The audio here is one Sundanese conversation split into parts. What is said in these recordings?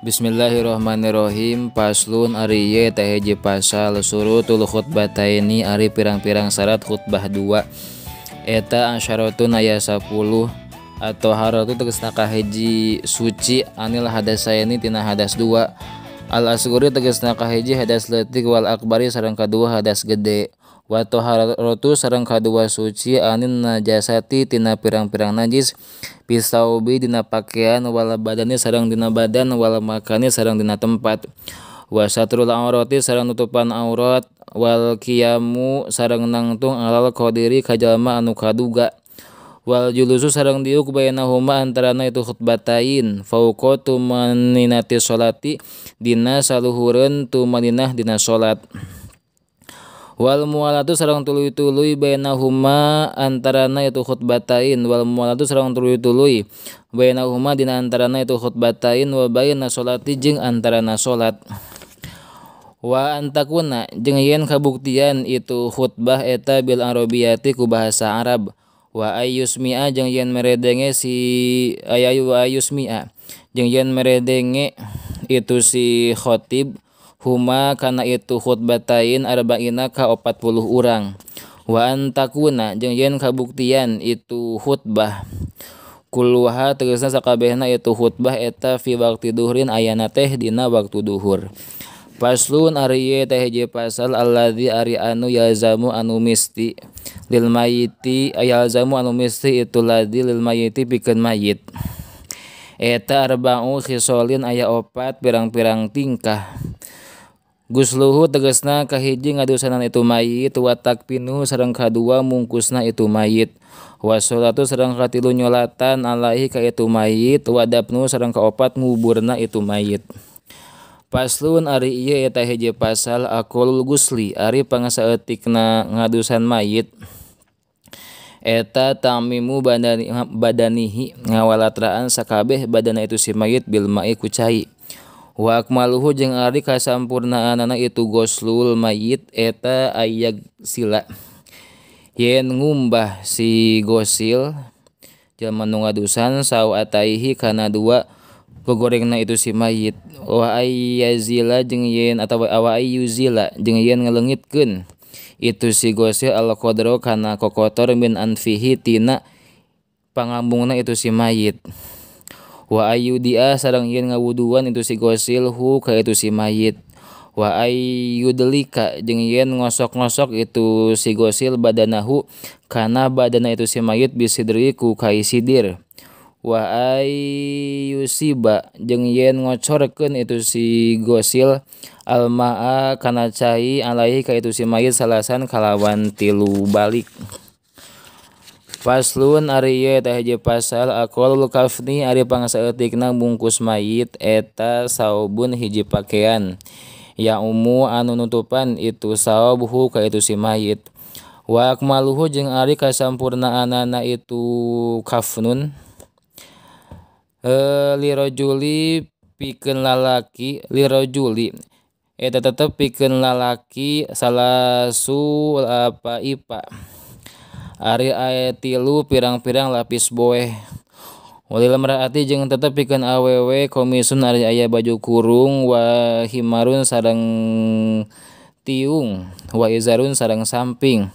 Bismillahirrahmanirrahim. Paslun ari ieu teh hiji pasal surutul khutbataini ari pirang-pirang syarat khutbah dua. Eta asyaratun aya 10 atau haratu tegasna kahiji suci anil hadasaini tina hadas dua. Al asguri tegasna kahiji hadas leutik wal akbari sareng kadua hadas gede. Wa taharatu sareng kadua suci anin najasati tina pirang-pirang najis pisaubi dina pakaian wal badani sareng dina badan wal makani sareng dina tempat. Wa satrul aurati sareng nutupan aurat wal qiyamu sareng nangtung alal qadiri ka jalma anu kaduga. Wal julusu sareng diuk bainahuma antarana itu khutbatain fauqa tumaninati sholati dina saluhureun tumaninah dina salat. Wal muwalatu sareng tuluy-tuluy bainahuma antarana itu khutbatain wal muwalatu sareng tuluy-tuluy bainahuma dina antarana itu khutbatain wa baina sholati jeung antarana salat. Wa antakuna jeung yen kabuktian itu khutbah eta bil arabiyati ku bahasa Arab. Wa ayyusmi'a jeung yen meredenge si ayu wa ayyusmi'a jeung yen meredenge itu si khatib huma kana itu khutbatain arba'ina ka 40 urang. Wa antakuna jeung yen kabuktian itu khutbah kulluha tegasna sakabehna itu khutbah eta fi waqti duhrin ayana teh dina waktu duhur. Paslun ari ieu teh hiji pasal alladzi ari anu yalzamu anu misti lil mayyiti yalzamu anu misti itu ladzi lil mayyiti pikeun mayit. Eta arba'u khisolin aya opat pirang-pirang tingkah. Gusluhu tegasna kahiji ngadusanan itu mayit wa takpinuhu sareng kadua mungkusna itu mayit. Wa sholatu sareng katilu nyolatan alaihi ka itu mayit wa dafnu sareng kaopat nguburna itu mayit. Paslun ari ieu eta hiji pasal aqallul gusli ari pangasaeutikna ngadusan mayit. Eta tamimu badanihi ngawalatraan sakabeh badana itu si mayit bil ma'i ku cai. Wa akmaluhu jeung ari kasampurnaanana itu goslul mayit eta ayag sila. Yen ngumbah si gosil jalma nu ngadusan sawataihi kana dua gogorengna itu si mayit. Wa ayyazila jeung yen atawa wa ayyuzila jeung yen ngaleungitkeun itu si gosil al qadra kana kokotor min anfihi tina pangambungna itu si mayit. Wa ayyudia sareng yen ngawuduan itu si gosil hu ka itu si mayit. Wa ayyudlika jeung yen ngosok-ngosok itu si gosil badanahu kana badana itu si mayit bisidri ku kai sidir. Wa ayyusiba jeung yen ngocorkeun itu si gosil almaa kana cai alaihi ka itu si mayit salasan kalawan tilu balik. Paslun ari ieu teh hiji pasal aqallul kafni ari pangasaeutikna bungkus mayit eta saubun hiji pakaian ya umu anu nutupan itu saubhu ka itu si mayit. Wa akmaluhu jeung ari kasampurnaanana itu kafnun lirajuli pikeun lalaki lirajuli eta tetep pikeun lalaki salasu apa ipa ari aya tilu pirang-pirang lapis boeh. Walil mar'ati jeung tetep pikeun awewe komisun ari aya baju kurung wa himarun sareng tiung wa izarun sareng samping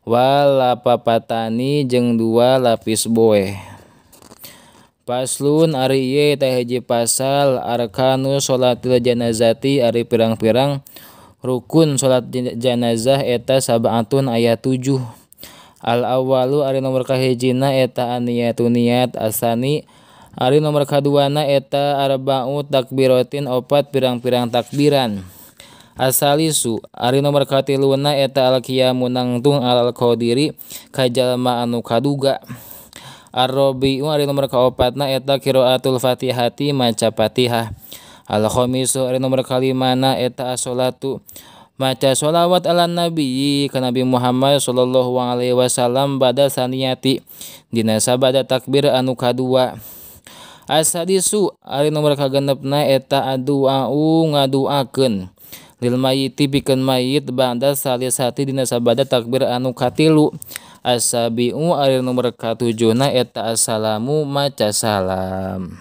wa lapapatani jeung dua lapis boeh. Paslun ari ieu teh hiji pasal arkanu sholatil janazati ari pirang-pirang rukun salat janazah eta sab'atun aya 7. Al awalu ari nomor kahijina eta aniyatu niat asani ari nomor kaduana eta arba'u takbiratin opat pirang-pirang takbiran. Asalisu ari nomor katiluna eta al qiyamu nangtung alal qadiri ka jalma anu kaduga. Ar-rabi'u ari nomor kaopatna eta qiraatul Fatihati maca Fatihah. Al khamisu ari nomor kalimana eta as-sholatu maca sholawat ala nabi ka Nabi Muhammad sallallahu alaihi wasallam bada saniyati dina sabada takbir anu kadua. As-sadisu ari nomor kagenepna eta adu'au ngaduakeun lil mayyiti pikeun mayit ba'da salisati dina sabada takbir anu katilu. As-sabi'u ari nomor katujuhna eta assalamu maca salam.